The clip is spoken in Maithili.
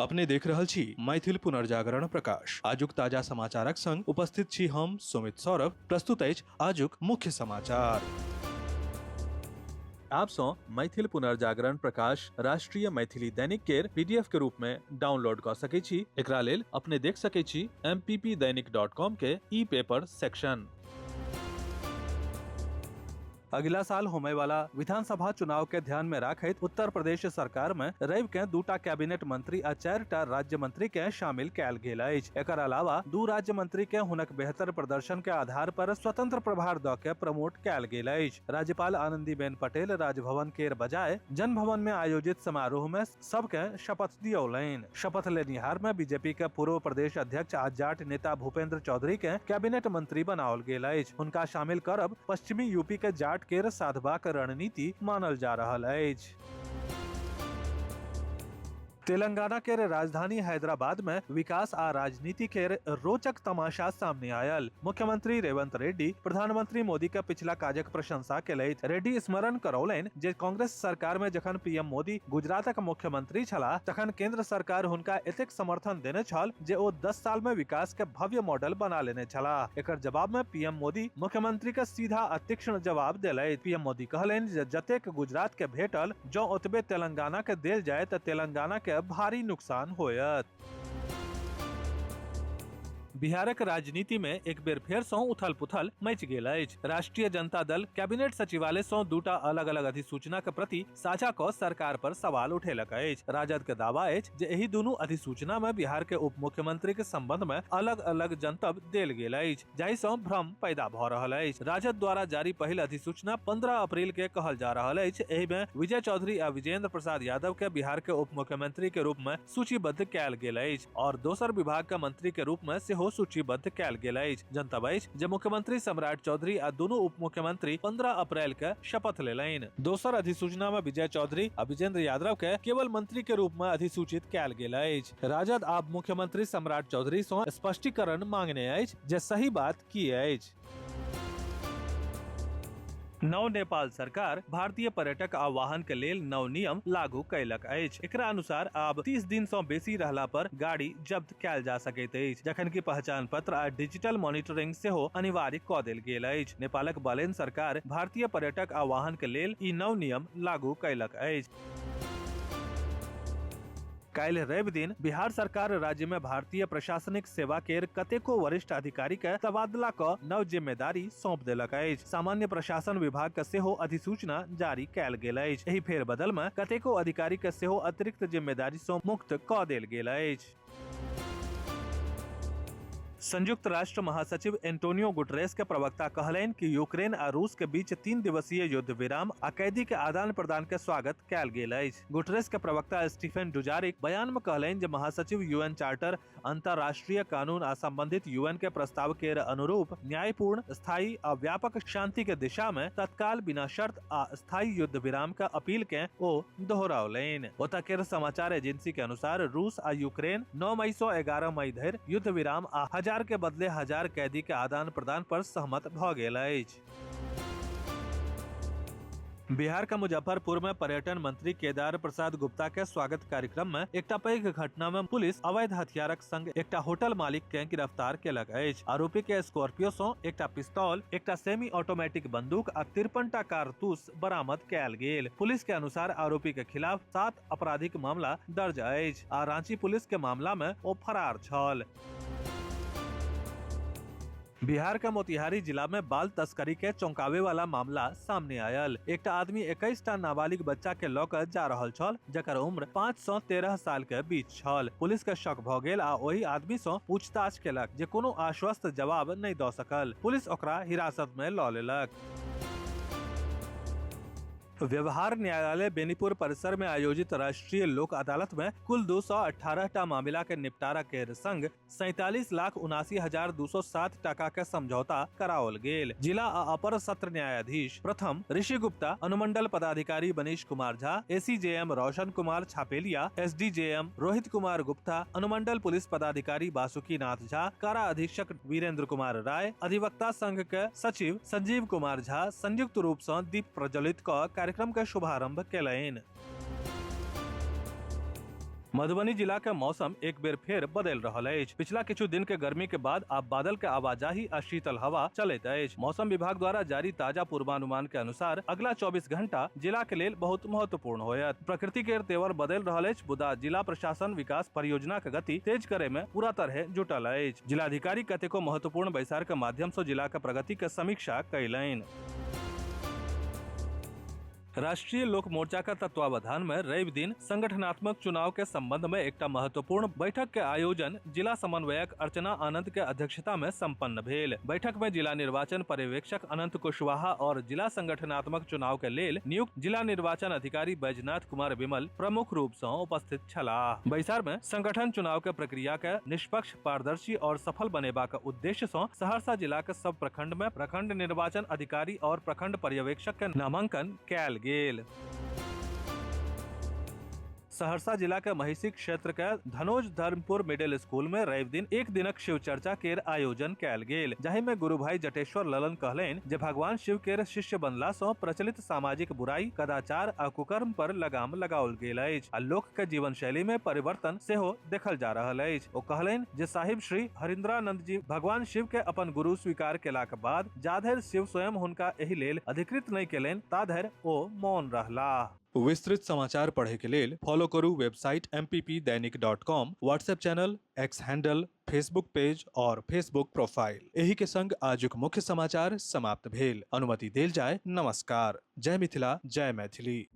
अपने देख रहल छी मैथिल पुनर्जागरण प्रकाश। आजुक ताजा समाचारक संग उपस्थित छी हम सुमित सौरभ। प्रस्तुत अछि आजुक मुख्य समाचार। आपसँ मैथिल पुनर्जागरण प्रकाश राष्ट्रीय मैथिली दैनिक केर पीडीएफ के रूप में डाउनलोड कऽ सकै छी। एकरा लेल अपने देख सकै छी mppdainik.com के ई पेपर सेक्शन। अगिला साल होमय वाला विधानसभा चुनाव के ध्यान में राखैत उत्तर प्रदेश सरकार में रवि के दूटा कैबिनेट मंत्री आ 4टा राज्य मंत्री के शामिल कयल गेल अछि। एकर अलावा 2 राज्य मंत्री के हुनक बेहतर प्रदर्शन के आधार पर स्वतंत्र प्रभार द के प्रमोट कयल गेल अछि। राज्यपाल आनंदीबेन पटेल राजभवन केर बजाय जनभवन में आयोजित समारोह में सबके शपथ दियौलनि। शपथ लेनिहार में बीजेपी के पूर्व प्रदेश अध्यक्ष आ जाट नेता भूपेंद्र चौधरी के कैबिनेट मंत्री बनाओल गेल अछि। हुनका शामिल करब पश्चिमी यूपी के जाट केर साधबाक रणनीति मानल जा रहल अछि। तेलंगाना के राजधानी हैदराबाद में विकास आ राजनीति के रोचक तमाशा सामने आयल। मुख्यमंत्री रेवंत रेड्डी प्रधानमंत्री मोदी के पिछला काजक प्रशंसा केलथि। रेड्डी स्मरण करौलनि जे कांग्रेस सरकार में जखन पीएम मोदी गुजरातक मुख्यमंत्री छलाह तखन केंद्र सरकार हुनका एतेक समर्थन देने छल जे ओ 10 साल में विकास के भव्य मॉडल बना लेने छलाह। एकर जवाब में पीएम मोदी मुख्यमंत्री के सीधा आ तीक्ष्ण जवाब देलथि। पीएम मोदी कहलनि जे जतेक गुजरात के भेटल जँ ओतबे तेलंगाना के देल जाय तऽ तेलंगाना के भारी नुकसान होयत। बिहारक राजनीति में एक बेर फेर सँ उथल पुथल मचि गेल अछि। राष्ट्रीय जनता दल कैबिनेट सचिवालय सँ दूटा अलग अलग अधिसूचना के प्रति साझा कऽ सरकार पर सवाल उठेलक अछि। राजद के दावा अछि जे एहि दुनू अधिसूचना में बिहार के उप मुख्यमंत्री के संबंध में अलग अलग जनतब देल गेल अछि, जाहि सँ भ्रम पैदा भऽ रहल अछि। राजद द्वारा जारी पहिल अधिसूचना 15 अप्रैल के कहल जा रहल अछि। एहि में विजय चौधरी आ विजयेंद्र प्रसाद यादव के बिहार के उप मुख्यमंत्री के रूप में सूचीबद्ध कयल गेल अछि और दोसर विभाग के मंत्री के रूप में सेहो सूचीबद्ध कयल गेल अछि। जनतब अछि जे मुख्यमंत्री सम्राट चौधरी आ दुनू उप मुख्यमंत्री 15 अप्रैल के शपथ लेलनि। दोसर अधिसूचना में विजय चौधरी आ विजेंद्र यादव के केवल मंत्री के रूप में अधिसूचित कयल गेल अछि। राजद आब मुख्यमंत्री सम्राट चौधरी सँ स्पष्टीकरण मांगने अछि जे सही बात की अछि। नव नेपाल सरकार भारतीय पर्यटक आ वाहन के लेल नव नियम लागू कयलक अछि। एकरा अनुसार आब 30 दिन सँ बेसी रहला पर गाड़ी जब्त कयल जा सकैत अछि, जखन कि पहचान पत्र आ डिजिटल मॉनिटरिंग सेहो अनिवार्य कऽ देल गेल अछि। नेपालक बालेन सरकार भारतीय पर्यटक आ वाहन के लेल ई नव नियम लागू कयलक अछि। काल्हि रवि दिन बिहार सरकार राज्य में भारतीय प्रशासनिक सेवा केर कतेको वरिष्ठ अधिकारी के तबादला क नव जिम्मेदारी सौंप देलक अछि। सामान्य प्रशासन विभाग के सेहो अधिसूचना जारी कयल गेल अछि। एहि फेरबदल में कतेको अधिकारी के सेहो अतिरिक्त जिम्मेदारी सँ मुक्त क देल गेल अछि। संयुक्त राष्ट्र महासचिव एंटोनियो गुटरेस के प्रवक्ता कहलनि कि यूक्रेन आ रूस के बीच 3 दिवसीय युद्ध विराम आ कैदी के आदान प्रदान के स्वागत कयल गेल अछि। गुटरेस के प्रवक्ता स्टीफन डुजारिक बयान में कहलनि जे महासचिव यूएन चार्टर, अंतर्राष्ट्रीय कानून आ संबंधित यूएन के प्रस्ताव के अनुरूप न्यायपूर्ण, स्थायी आ व्यापक शांति के दिशा में तत्काल बिना शर्त आ स्थायी युद्ध विराम के अपील के ओ दोहराओलनि। ओतऽ केर समाचार एजेंसी के अनुसार रूस आ यूक्रेन 9 मई सँ 11 मई धरि युद्ध विराम आ 1000 के बदले 1000 कैदी के आदान प्रदान पर सहमत भऽ गेल अछि। बिहार के मुजफ्फरपुर में पर्यटन मंत्री केदार प्रसाद गुप्ता के स्वागत कार्यक्रम में एकटा पैघ घटना में पुलिस अवैध हथियारक संग एकटा होटल मालिक के गिरफ्तार केलक अछि। आरोपी के स्कॉर्पियो सँ एकटा पिस्तौल, एकटा सेमी ऑटोमेटिक बंदूक आ 53टा कारतूस बरामद कयल गेल। पुलिस के अनुसार आरोपी के खिलाफ 7 आपराधिक मामला दर्ज अछि आ रांची पुलिस के मामला में ओ फरार छल। बिहार के मोतिहारी जिला में बाल तस्करी के चौंकावे वाला मामला सामने आयल। एकटा आदमी 21टा नाबालिग बच्चा के लऽ कऽ जा रहल छल, जकर उम्र 5 सँ 13 साल के बीच छल। पुलिस के शक भऽ गेल आ ओहि आदमी सँ पूछताछ केलक, जे कोनो आश्वस्त जवाब नहि दऽ सकल। पुलिस ओकरा हिरासत में लऽ लेलक। व्यवहार न्यायालय बेनीपुर परिसर में आयोजित राष्ट्रीय लोक अदालत में कुल 218 टा मामला के निपटारा के संग 47,79,207 टाका के समझौता कराओल गेल। जिला आ अपर सत्र न्यायाधीश प्रथम ऋषि गुप्ता, अनुमंडल पदाधिकारी मनीष कुमार झा, एसीजेएम रोशन कुमार छापेलिया, एसडीजेएम रोहित कुमार गुप्ता, अनुमंडल पुलिस पदाधिकारी बासुकी नाथ झा, कारा अधीक्षक वीरेंद्र कुमार राय, अधिवक्ता संघ के सचिव संजीव कुमार झा संयुक्त रूप सँ दीप प्रज्वलित क कार्यक्रम के शुभारंभ केलनि। मधुबनी जिला के मौसम एक बेर फेर बदलि रहल अछि। पिछला किछु दिन के गर्मी के बाद आब बादल के आवाजाही आ शीतल हवा चलैत अछि। मौसम विभाग द्वारा जारी ताजा पूर्वानुमान के अनुसार अगला 24 घंटा जिला के लेल बहुत महत्वपूर्ण होयत। प्रकृति के तेवर बदलि रहल अछि, मुदा जिला प्रशासन विकास परियोजना के गति तेज करे में पूरा तरह जुटल अछि। जिलाधिकारी कतेको महत्वपूर्ण बैसार के माध्यम से जिला के प्रगति के समीक्षा कयलनि। राष्ट्रीय लोक मोर्चा के तत्वावधान में रवि दिन संगठनात्मक चुनाव के संबंध में एकटा महत्वपूर्ण बैठक के आयोजन जिला समन्वयक अर्चना आनंद के अध्यक्षता में संपन्न भेल। बैठक में जिला निर्वाचन पर्यवेक्षक अनंत कुशवाहा और जिला संगठनात्मक चुनाव के लेल नियुक्त जिला निर्वाचन अधिकारी बैजनाथ कुमार विमल प्रमुख रूप से उपस्थित छलाह। बैसार में संगठन चुनाव के प्रक्रिया के निष्पक्ष, पारदर्शी और सफल बनेबाक उद्देश्य से सहरसा जिला के सब प्रखंड में प्रखंड निर्वाचन अधिकारी और प्रखंड पर्यवेक्षक के नामांकन कयल गेल। सहरसा जिला के महिषी क्षेत्र के धनोज धर्मपुर मिडिल स्कूल में रवि दिन एक दिनक शिव चर्चा केर आयोजन कयल गेल, जाहि में गुरु भाई जटेश्वर ललन कहलनि जे भगवान शिव केर शिष्य बनला सँ प्रचलित सामाजिक बुराई, कदाचार आ कुकर्म पर लगाम लगाओल गेल अछि आ लोक के जीवन शैली में परिवर्तन सेहो देखल जा रहल अछि। ओ कहलनि जे साहिब श्री हरिन्द्रानंद जी भगवान शिव के अपन गुरु स्वीकार केलाक बाद जाधरि शिव स्वयं हुनका एहि लेल अधिकृत नहि केलनि ताधरि ओ मौन रहलाह। विस्तृत समाचार पढ़े के लेल फॉलो करू website mppdainik.com, WhatsApp channel, X handle, Facebook page और फेसबुक प्रोफाइल। एही के संग आजुक मुख्य समाचार समाप्त भेल। अनुमति देल जाय। नमस्कार। जय मिथिला, जय मैथिली।